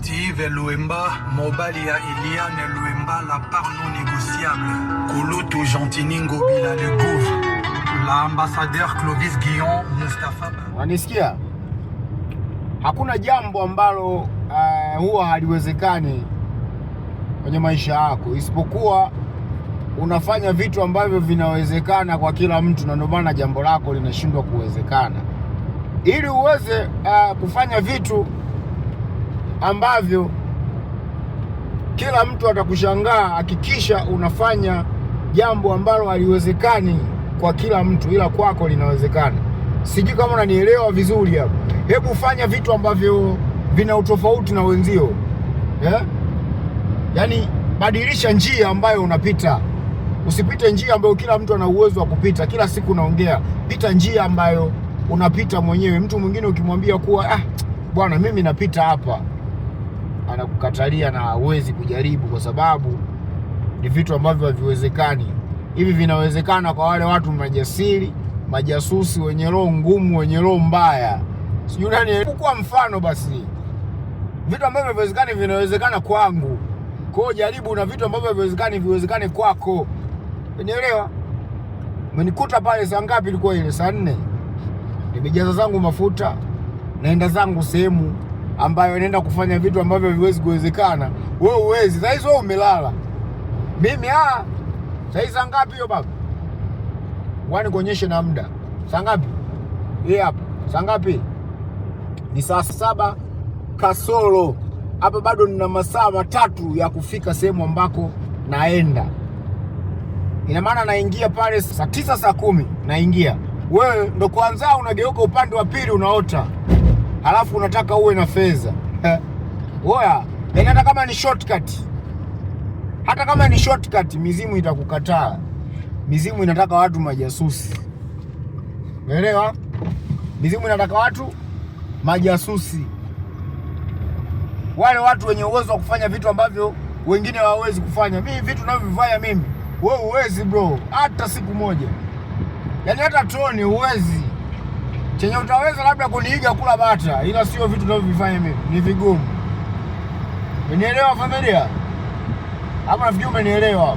Steve Luemba, mobali ya Eliane Luemba, la part non négociable. Kulutu Gentini Ngobila le Gouv. L'ambassadeur Clovis Guillon, Mustafa. Wanisikia? Hakuna jambo ambalo huwa haliwezekani kwenye maisha yako isipokuwa unafanya vitu ambavyo vinawezekana kwa kila mtu, na ndio maana jambo lako linashindwa kuwezekana. Ili uweze kufanya vitu ambavyo kila mtu atakushangaa, hakikisha unafanya jambo ambalo haliwezekani kwa kila mtu, ila kwako linawezekana. Sijui kama unanielewa vizuri hapo. Hebu fanya vitu ambavyo vina utofauti na wenzio, yeah? Yaani badilisha njia ambayo unapita, usipite njia ambayo kila mtu ana uwezo wa kupita. Kila siku naongea, pita njia ambayo unapita mwenyewe. Mtu mwingine ukimwambia kuwa ah, bwana mimi napita hapa, anakukatalia na hawezi kujaribu, kwa sababu ni vitu ambavyo haviwezekani. Hivi vinawezekana kwa wale watu majasiri, majasusi, wenye roho ngumu, wenye roho mbaya. Sijui nani. Kwa mfano basi, vitu ambavyo haviwezekani vinawezekana kwangu. Kwa hiyo jaribu na vitu ambavyo haviwezekani viwezekane kwako. Unielewa? Umenikuta pale saa ngapi ilikuwa ile? Saa 4. Nimejaza zangu mafuta, naenda zangu sehemu ambayo naenda kufanya vitu ambavyo haviwezi kuwezekana. Wewe huwezi. Saa hizo wewe umelala. Mimi saa hizi saa ngapi hiyo baba? Ngoja nikuonyeshe na muda. Saa ngapi? Hii hapa. Saa ngapi? Ni saa 7 kasoro. Hapa bado nina masaa 3 ya kufika sehemu ambako naenda. Ina maana naingia pale saa 9 saa 10 naingia. Wewe ndo kwanza unageuka upande wa pili unaota, halafu unataka uwe na fedha. Oya, yaani hata kama ni shortcut, hata kama ni shortcut, mizimu itakukataa. Mizimu inataka watu majasusi, umeelewa? Mizimu inataka watu majasusi, wale watu wenye uwezo wa kufanya vitu ambavyo wengine hawawezi kufanya. Mimi vitu ninavyovifanya mimi, wewe huwezi bro, hata siku moja. Yaani hata toni huwezi. Chenye utaweza labda kuniiga kula bata, ila sio vitu ninavyovifanya mimi, ni vigumu. Umenielewa familia? Hapo nafikiri umenielewa.